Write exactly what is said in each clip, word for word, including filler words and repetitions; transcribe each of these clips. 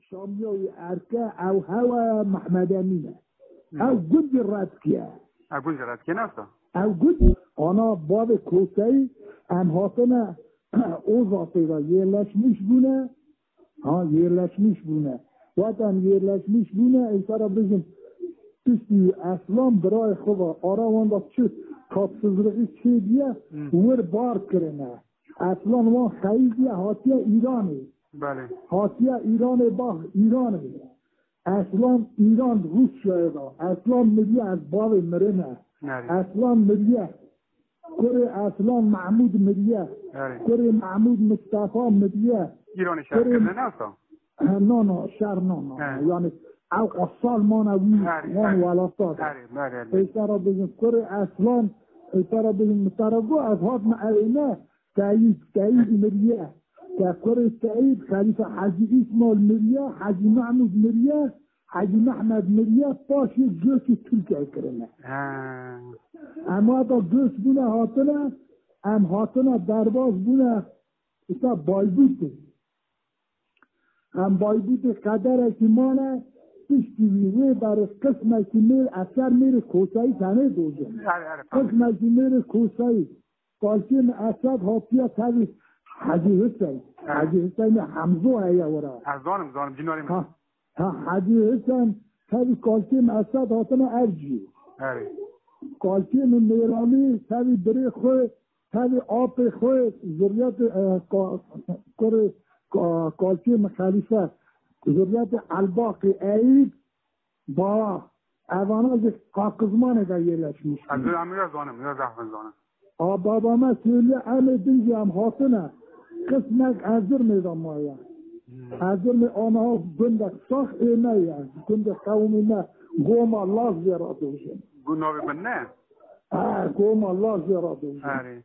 Şamiya wî erke ew hewe Mehmed Emîn e. Ew gundî redkiye. Ew gundî redkiye, ne wisa? Ew gund ana bavê Koseyî em hatine Ozatê de yerleşmiş bûne. Ha, yerleşmiş bûne. Wexta em yerleşmiş bûne, êsara bijin piştî Eslan birayê xwe ve, ara wan de çi kapsizlixî çêbûye, wir bar kirine. Eslan wan xeyidiye, hatiye Îranê. Belê. Hatiye Îranê, bax, Îranê. Eslan Îran Rûsyayê da. Eslan miriye, ez bavê mirine. Nerê? Eslan miriye. Kurê Eslan Mehmûd miriye. Nerê? Kurê Mehmûd Mistefa miriye. Îranê şer kirine, ne wisa? He, no, no, şer no, no. He. Yani, ew asal mana wî, Nerê, wan nerê? Welata da. Nerê, nerê, nerê? Êsara bijin kurê Eslan, êsara bijin min te re got, ez hatime evê me, Seyîd, Seyîd miriye. Te kurê Seyîd, Xelîfe Hecî Îsmaîl miriye, Hecî Mehmûd miriye, Hecî Mehmed miriye, paşê göçê Tirkiyeyê kirine. He. Em wata göç bûne hatine, em hatine derbas bûne, îşte Baybûtê. Em Baybûtê qederekî mane, piştî wî wê berê qismekî mêr, eser mêrê Koseyî tenê dojin. Erê, erê, tamam. Qismekî mêrê Koseyî. Kalkê min Esad hatiye tevî Hecî Huseyîn. Evet. Hecî Huseyînê Hemzo heye wira. Ez zanim, zanim, cinarê min. Ha, ha, Hecî Huseyîn tevî kalkê min Esad hatine Erciyê. Evet. Kalkê min Mêramî tevî birê xwe, tevî apê xwe, zurriyetê, e, ka-, kurê ka-, kalkê min Xelîfe, zurriyetê Elbaqê Eyîb, Bala, evana ji Qaqizmanê de yerleşmiş. Ez em ya zanim, ya zehfin zanim. A baba me söylüyor, em ê din jî em hatine. Qismek Erzirmê de maye. Hmm. Erzirmê anaha gundek sax ê me ye. Gundek qewmê me. Goma Laz jê re dojin. Gu navê min ne? Ha, Goma Laz jê re dojin. Erê.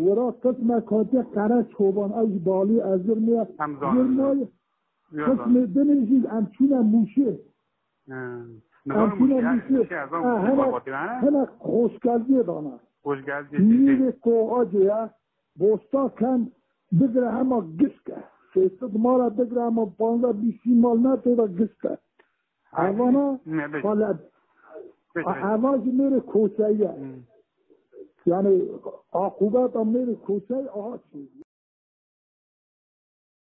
Wira qismek hatiye Qereçoban, ew ji balî Erzirmê ye. Em zanim. Yirmayê Ya zanim. Qismê dinê jî em çûne Mûşê. He. Em çûne Mûşê, Mûşê. Mûşê, ez zanim Ha, Mûşê hene, Babatî, hene? Hene hoşgeldiyê dana. Hoşgeldiyê, Nîvê Koxacê ye. Bosta kem bigire hema gişk e. Sêsed mala bigire hema panzdeh bîst mal ne tê de gişk e. Erê. Evana Ne, bê. Xaled. Bê, bê. Eva jî mêrê Koseyî ye. Hmm. Yani, aqûbeta mêrê Koseyî aha çêbû.